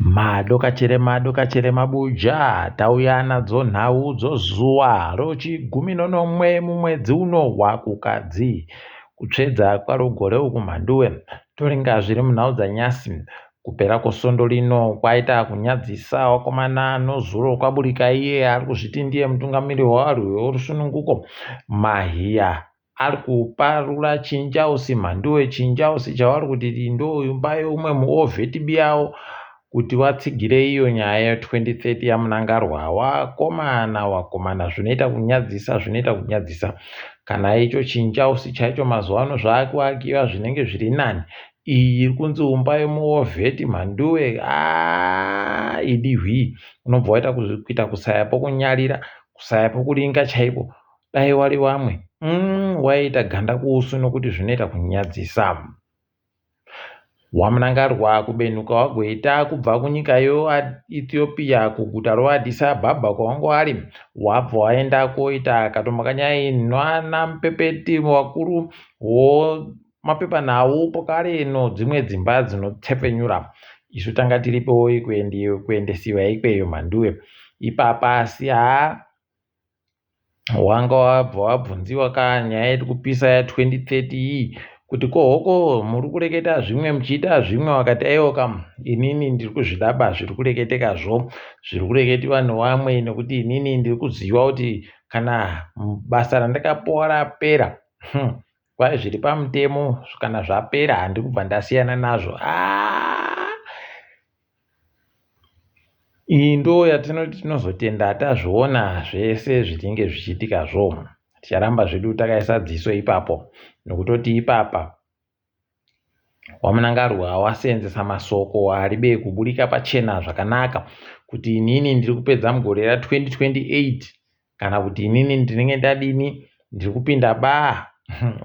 Madokachere madokachere mabuja tauya nadzo nhau dzozuva rochigumi nonomwe mumwedzi uno waKukadzi. Kutsvedza kwaro gore uku mhanduwe. Toringa zviri munhau dzanyasi. Kupera kwesvondo rino kwaita kunyadzisa vakomana nozuro kwaburika iye ari kuzviti ndiye mutungamiri wevarwi vorusununguko Mahiya ari kuparura chinjausi mhanduwe chinjausi chavari kuti ndoimba yeumwe muovheti biyawo kuti watsigire iyo nyaya ye 2030 yaMnangarwa. Wakomana wakomana zvinoita kunyadzisa zvinoita kunyadzisa. Kana icho chinjausi chaicho mazuva ano zvakuakiwa zvinenge zviri nani. Iyi iri kunzi umba yemuovheti mhanduwe aa idi hwii unobva waita kuita kusaya pokunyarira kusaya pokuringa chaipo. Dai wari wamwe umm waiita ganda kuusu nokuti zvinoita kunyadzisa. WaMnangarwa kubenuka wagoita kubva kunyika yoEthiopia kuguta roAddis Ababa kwawanga wari wabva waenda koita katombakanyai nwana mupepeti wakuru womapepanhau pokare nodzimwe dzimba dzinotepfenyura. Isu tanga tiripowo kuendesiwa ikweyo mhanduwe ipapa asi haa Wanga wabva wabvunziwa ka nyaya iri kupisa ya 2030 iyi kuti ko hoko muri kureketa zvimwe muchiita zvimwe wakati aiwa ka inini ndiri kuzvidaba zviri kureketekazvo zviri kureketiwa newamwe nekuti inini ndiri kuziva kuti kana basa randakapuwa rapera hmm, kwai zviri pamutemo kana zvapera handikubva ndasiyana nazvo ah! Iyi ndoo yatinoti tinozotenda tazviona zvese zvinenge zvichiitika zvo. Ticharamba zvedu takaisa dziso ipapo nokutoti ipapa waMnangarwa waseenzesa masoko aribe kuburika pachena zvakanaka kuti inini ndiri kupedza mugore ra 2028 kana kuti inini ndinenge ndadini ndiri kupinda baa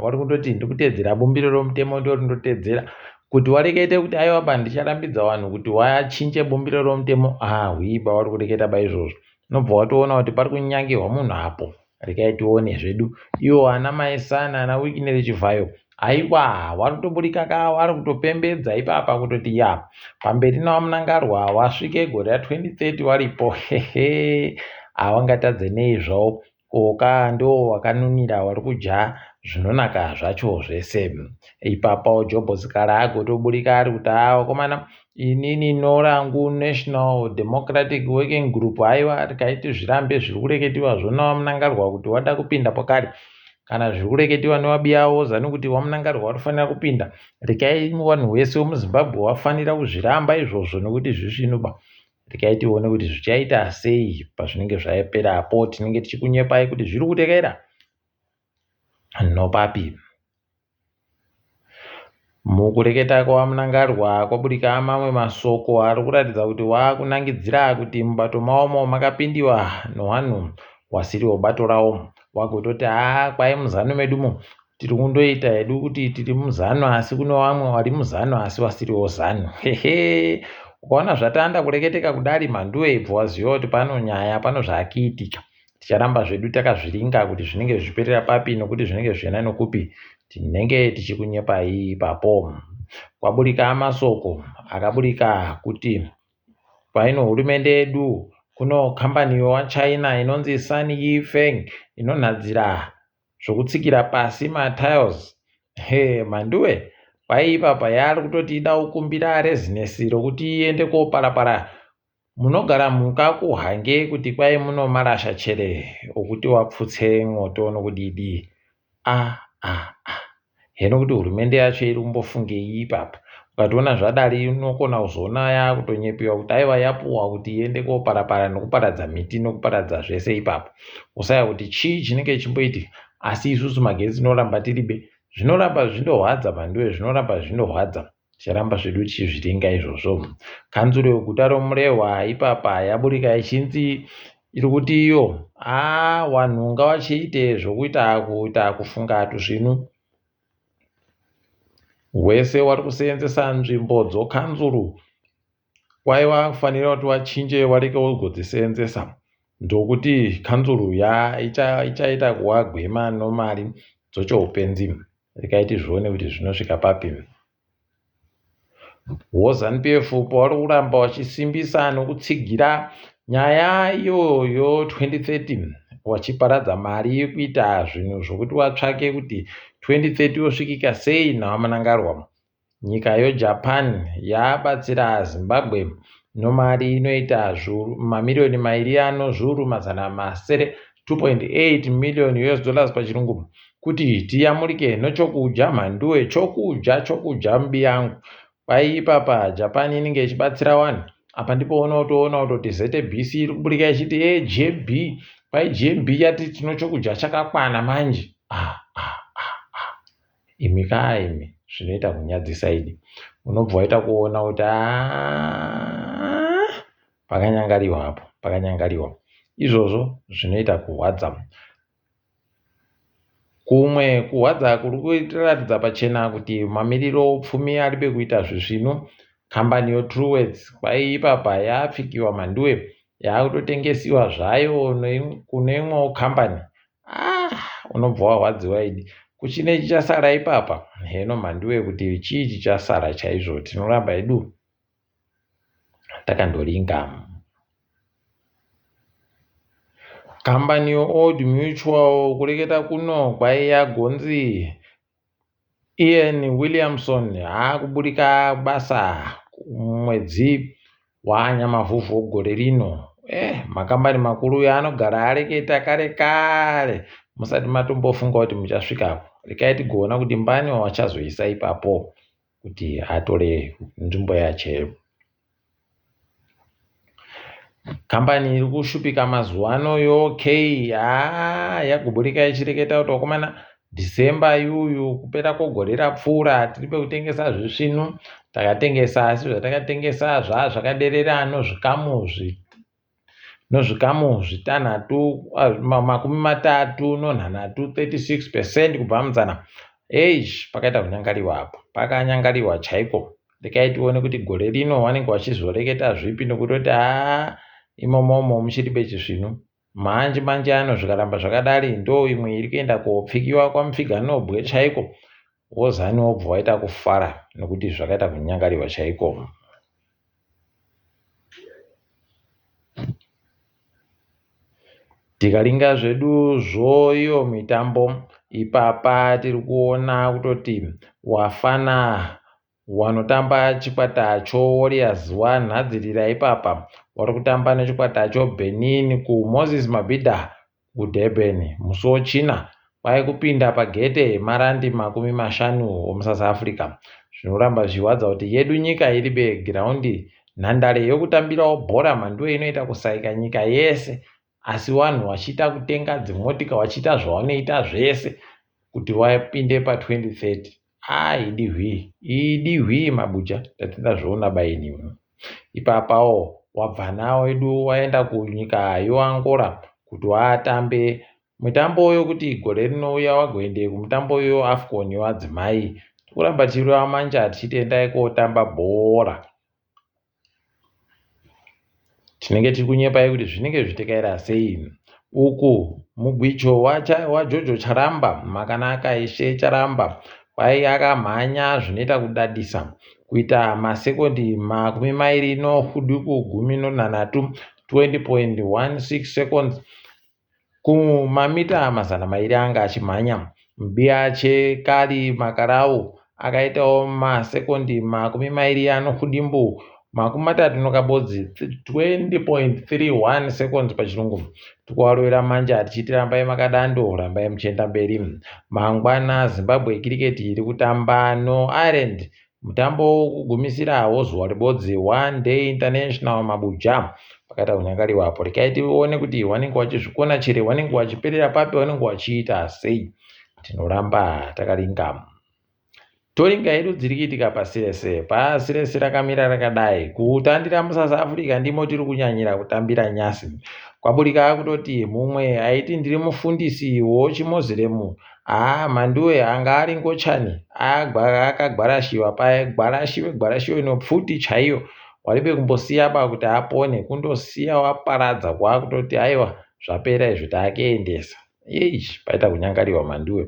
wari kundoti ndiri kuteedzera bumbiro romutemo ndorindotedzera kuti warekete kuti aiwa ba ndicharambidza vanhu kuti wachinje bumbiro romutemo ahwiba wari kureketa ba izvozvo unobva watoona kuti pari kunyangirwa munhu apo rekai tione zvedu iwo ana mai sana ana wikinere chivhayo Aiwa wari kutoburika ka wari kutopembedza ipapa kutoti ya pamberi nawamunangarwa wasvike gore ra 2030 waripo hehe awangatadze nei zvawo koka ndo wakanunira wari kudya zvinonaka zvacho zvese ipapo jobho zikara agotoburika ari kuti haa wakomana inini norangu national democratic working group haiwa rikaiti zvirambe zviri kureketiwa zvona wamunangarwa kuti wada kupinda pakare Kana zviri kureketiwa nevabiya zanu kuti waMnangarwa watofanira kupinda, rekai vanhu wese wemuZimbabwe wafanira kuzviramba izvozvo nekuti zvisvinuba. Rekai tione kuti zvichaita sei pazvinenge zvaperapo. Tinenge tichikunyepai kuti zviri kutekera nopapi. Mukureketa kwaVaMnangagwa kwaburika mamwe masoko ari kuratidza kuti wakunangidzira kuti mubato mawomo makapindiwa newanhu wasiri webato rawo. Wagototi haa kwai muZanu medumo tiri kundoita hedu kuti tiri muZanu asi kune vamwe vari muZanu asi wasiriwo Zanu. Hehe ukaona zvatanda kureketeka kudari mhanduwe ibva waziva kuti pano nyaya pano zvakiitika. Ticharamba zvedu takazviringa kuti zvinenge zvichiperera papi nokuti zvinenge zvichienda nokupi tinenge tichikunyepai ipapo. Kwaburika masoko akaburika kuti paino hurumende yedu kuno kambani yowaChina inonzi Sun Yifeng inonhadzira zvokutsikira pasi matiles. He Mhanduwe kwai ipapa yaari kutoti ida kukumbira rezinesi rokuti iende koparapara Munogara mhuka kuhange kuti kwai muno marasha chere okuti wapfutse mwoto nokudidi. Ah ah ah. Heno kuti hurumende yacho iri kumbofungei ipapa. Ukatoona zvadari unokona kuzoona yakutonyepewa kuti aiwa yapuwa kuti iende koparapara nokuparadza miti nokuparadza zvese ipapo. Usaya kuti chii chinenge chimboitika asi isusu magetsi tinoramba tiribe. Zvinoramba zvindorwadza mhanduwe zvinoramba zvindorwadza. Ticharamba zvedu tichizviringa izvozvo. Kanzuru yeguta roMurehwa ipapa yaburika ichinzi iri kuti iyo haa vanhu ngavachiite zvokuita kuita kufunga tuzvinu. Wese wari kuseenzesa nzvimbo dzokanzuru kwaiva kufanira kuti wachinje wareke wogodziseenzesa ndokuti kanzuru ichaita kuwagwema nomari dzochoupenzi. Rekai tizvione kuti zvinosvika papi. WoZanu-PF pavari kuramba vachisimbisa nokutsigira nyaya iyoyo 2030 vachiparadza mari yekuita zvinhu zvokuti vatsvake kuti 2030 yosvikika sei naVaMnangagwa. Nyika yoJapan yabatsira Zimbabwe nomari inoita mamiriyoni mairi ano zviuru mazana masere 2.8 million US dollars pachirungu kuti tiyamurike nochokudya mhanduwe chokudya chokudya mubiyangu. Kwai ipapa Japan inenge ichibatsira vanhu apa ndipo unotoona kutoti ZBC iri kuburika ichiti e GMB kwai GMB yati tino chokudya chakakwana manje ah, ah, ah, ah. Imi kaa imi zvinoita kunyadzisa idi. Unobva waita kuona kuti aah pakanyangariwa apo pakanyangariwa. Izvozvo zvinoita kurwadza. Kumwe kurwadza kuri kuratidza pachena kuti mamiriro oupfumi ari pekuita zvisvinu. Kambani yoTruworths kwai ipapa yapfikiwa mhanduwe yakutotengesiwa zvayo kune imwewo kambani. Ah, unobva warwadziwa idi. Kuchine chichasara ipapa? Heno mhanduwe kuti chii chichasara chaizvo tinoramba hedu takandoringa. Kambani yeOld Mutual kureketa kuno kwaiya gonzi Ian Williamson aakuburika basa mwedzi waNyamavhuvhu gore rino. Eh, makambani makuru uyo anogara areketa kare kare musati matombofunga kuti muchasvikapo. Rekai tigoona kuti mbani wachazoisa ipapo kuti atore nzvimbo yache. Kambani iri kushupika mazuva ano yoK haa yagoburika ichireketa kuti vakomana December yuyu kupera kwegore rapfuura tiri pekutengesa zvisvinu takatengesa asi zvatakatengesa zvaa zvakaderera nozvikamu nozvikamu zvitanhatu makumi matatu nonhanhatu 36 percent kubva muzana eish pakaita kunyangariwa apa pakanyangariwa chaiko rekai tione kuti gore rino vanenge vachizoreketa zvipi nokutoti haa imomomo muchiri bechisvinu manje manje ano zvikaramba zvakadari ndo imwe iri kuenda kopfikiwa kwamupfiganobwe chaiko wozani wobva waita kufara nokuti zvakaita kunyangariwa chaiko. Tikaringa zvedu zvoiyo mitambo ipapa tiri kuona kutoti wafana wanotamba chikwata choWarriors wanhadzirira ipapa wari kutamba nechikwata choBenin kuMoses Mabhida kuDurban musi weChina kwave kupinda pagate marandi 50 omuSouth Africa. Zvinoramba zvichirwadza kuti yedu nyika iribe giraundi nhandare yokutambirawo bhora mhanduwe inoita kusaika nyika yese asi vanhu vachiita kutenga dzimotika vachiita zvavanoita zvese kuti vapinde pa 2030. Ah idi hwii idi hwii mabuja ndati ndazviona baini ipapawo wabva nawo wedu waenda kunyika yoAngola kuti watambe mutambo yokuti gore rinouya wagoende kumutambo yoAfcon yevadzimai tikuramba tichirova manja tichiti endai kotamba bhora Tinenge tiri kunyepai kuti zvinenge zvichitekaira sei. Uku mugwicho waJojo Charamba makanaka ishe Charamba kwai akamhanya zvinoita kudadisa kuita masekondi 20 nohuduku 13 20.16 seconds Kumamita 200 anga achimhanya, Mbiache Kali Makarau akaitawo masekondi 20 nokudimbu 31 20.31 seconds pachirungu. Tikuvarovera manja tichiti rambai makadando, rambai muchienda mberi. Mangwana Zimbabwe Cricket iri kutamba noIreland Mutambo wokugumisira wozuva ribodzi One Day International Mabuja pakaita kunyangariwa apo rekai tione kuti wanenge wachizvikona chere wanenge wachiperera papi wanenge wachiita sei tinoramba takaringa toringa yedu dziri kuitika pasi rese pasi rese rakamira rakadai kutandira musouth africa ndimo tiri kunyanyira kutambira nyasi kwaburika kutoti mumwe aiti ndiri mufundisi wochimoziremu Haa Mhanduwe anga ari ngochani akagwarashiwa paye gwarashiwe gwarashiwe nopfuti chaiyo waribe kumbosiya ba kuti apone kundosiya waparadza kwakutoti aiwa zvapera izvi takuendesa eish paita kunyangariwa Mhanduwe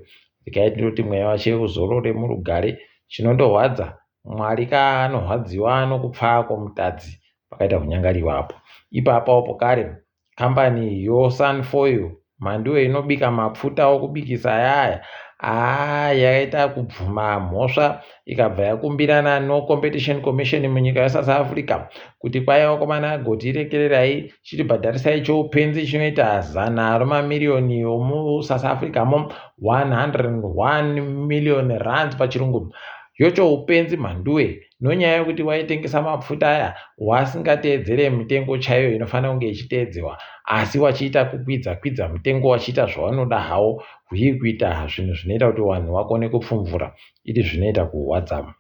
regai tindoti mweya wache uzorore murugare chinondorwadza. Mwari ka anorwadziwa nokupfaa kwomutadzi. Pakaita kunyangariwa apo. Ipapawo pokare kambani yoSunfoil mhanduwe inobika mapfuta okubikisa ayaya haa yakaita kubvuma mhosva ikabva yakumbirana noCompetition Commission munyika yeSouth Africa kuti kwai vakomana gotirekererai chitibhadharisai choupenzi chinoita zana remamiriyoni omuSouth Africa mo 101 million rands pachirungu yochoupenzi mhanduwe nonyaya yekuti waitengesa mapfuta aya wasingateedzere mitengo chaiyo inofanira kunge ichiteedzewa asi wachiita kukwidza kwidza mutengo wachiita zvawanoda hawo huye kuita zvinhu zvinoita kuti vanhu vakone kupfumvura iri zvinoita kuhwadza.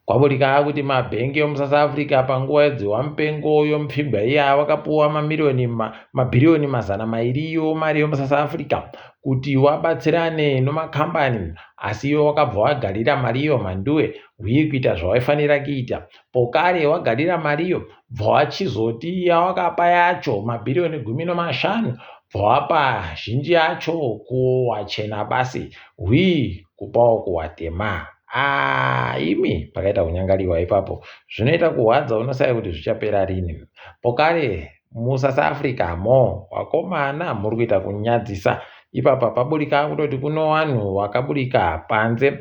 Kwaburika kuti mabhengi emuSouth Africa panguva yedzihwamupengo yomupfigwa iya wakapuwa mamiriyoni mabhiriyoni 200 iyo mari yemuSouth Africa kuti wabatsirane nomakambani asi iwe wakabva wagarira mari iyo mhanduwe huye kuita zvawaifanira kuita pokare wagarira mari iyo bva wachizoti yawakapa yacho mabhiriyoni 15 bva wapa zhinji yacho kuwachena basi hwii kupawo kuwatema aa imi pakaita kunyangariwa ipapo zvinoita kuhwadza unosaya kuti zvichapera rini pokare muSouth Africa mo vakomana muri kuita kunyadzisa ipapa paburika kutoti kuno vanhu vakaburika panze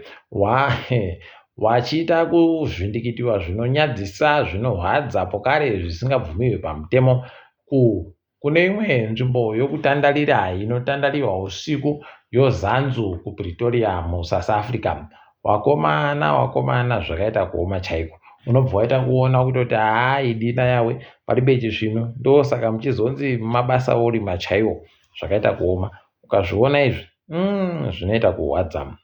wachiita kuzvindikitiwa zvinonyadzisa zvinohwadza pokare zvisingabvumiwi pamutemo ku Kune imwe nzvimbo yokutandarira inotandariwa usiku yoZanzu kuPretoria muSouth Africa. Wakomana wakomana zvakaita kuoma chaiko. Unobva waita kuona kutoti haa idina yawe paribe chisvinu ndosaka muchizonzi mabasa orima chaiwo zvakaita kuoma. Ukazviona izvi zvinoita kuhwadza.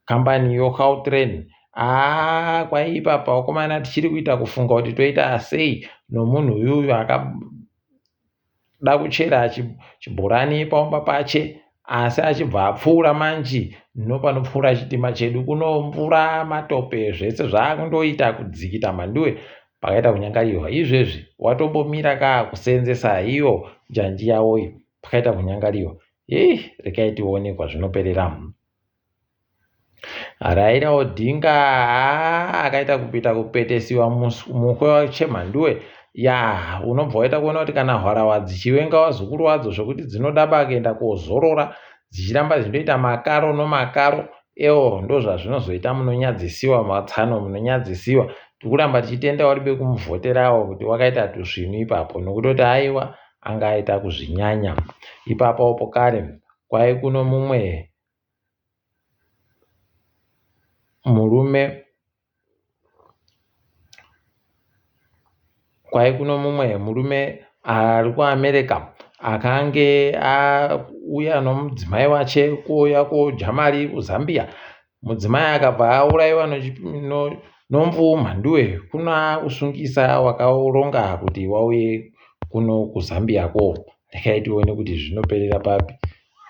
Kambani yoGautrain haa kwaipa apa vakomana tichiri kuita kufunga kuti toita sei nomunhu uyuyu akada kuchera chibhorani paumba pache asi achibva apfuura manji nopanopfuura chitima chedu kuno mvura matope zvese zvaakundoita kudzikita mhanduwe pakaita kunyangarirwa izvezvi watombomira ka kuseenzesa iyo njanji yawoyo pakaita kunyangariwa hei rekai tione kwazvinoperera. Raila Odinga haa akaita kuita kupetesiwa muhwe wachemhanduwe yaa unobva waita kuona kuti kana hwarawa dzichivenga vazukuru vadzo zvekuti dzinoda ba kuenda kozorora dzichiramba dzindoita makaro nomakaro ewo ndozvazvinozoita munonyadzisiwa matsano munonyadzisiwa tikuramba tichitenda wari bekumuvhoterawo kuti wakaita tusvinu ipapo nokutoti aiwa anga aita kuzvinyanya ipapo pokare kwai kuno mumwe murume kwai kuno mumwe murume ari kuAmerica akange auya nomudzimai wache kuuya kodya mari kuZambia. Mudzimai akabva aurayiwa nomvuu mhanduwe kuno akusungisa wakaronga kuti wauye kuno kuZambia ko. Rekai tione kuti zvinoperera papi.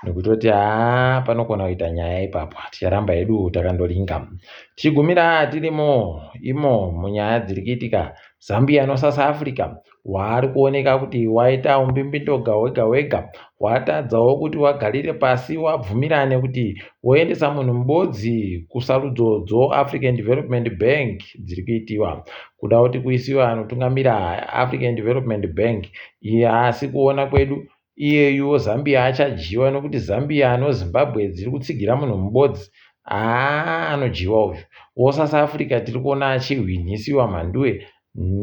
Nekutoti haa panogona kuita nyaya ipapo ticharamba hedu takandoringa tichigumira tirimo imo munyaya dziri kuitika Zambia noSouth Africa waari kuoneka kuti waita umbimbindoga hwega hwega watadzawo kuti wagarire pasi wabvumirane kuti woendesa munhu mubodzi kusarudzo dzoAfrican Development Bank dziri kuitiwa kuda kuti kuisiwe anotungamira African Development Bank iye asi kuona kwedu Iyeyuwo Zambia achadyiwa nokuti Zambia noZimbabwe dziri kutsigira munhu mubodzi haa anodyiwa uyu. Wo South Africa tiri kuona achihwinhisiwa mhanduwe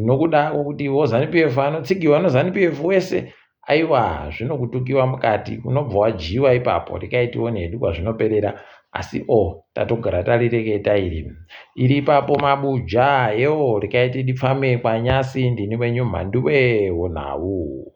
nokuda kwokuti wo Zanu PF anotsigiwa noZanu PF wese aiwa zvinokutukiwa mukati unobva wadyiwa ipapo rekai tione hedu kwazvinoperera asi o oh, tatogara tarireketa iri iri ipapo mabuja yewo rekai tidipfame kwanyasi ndini wenyu mhanduwe wonhau.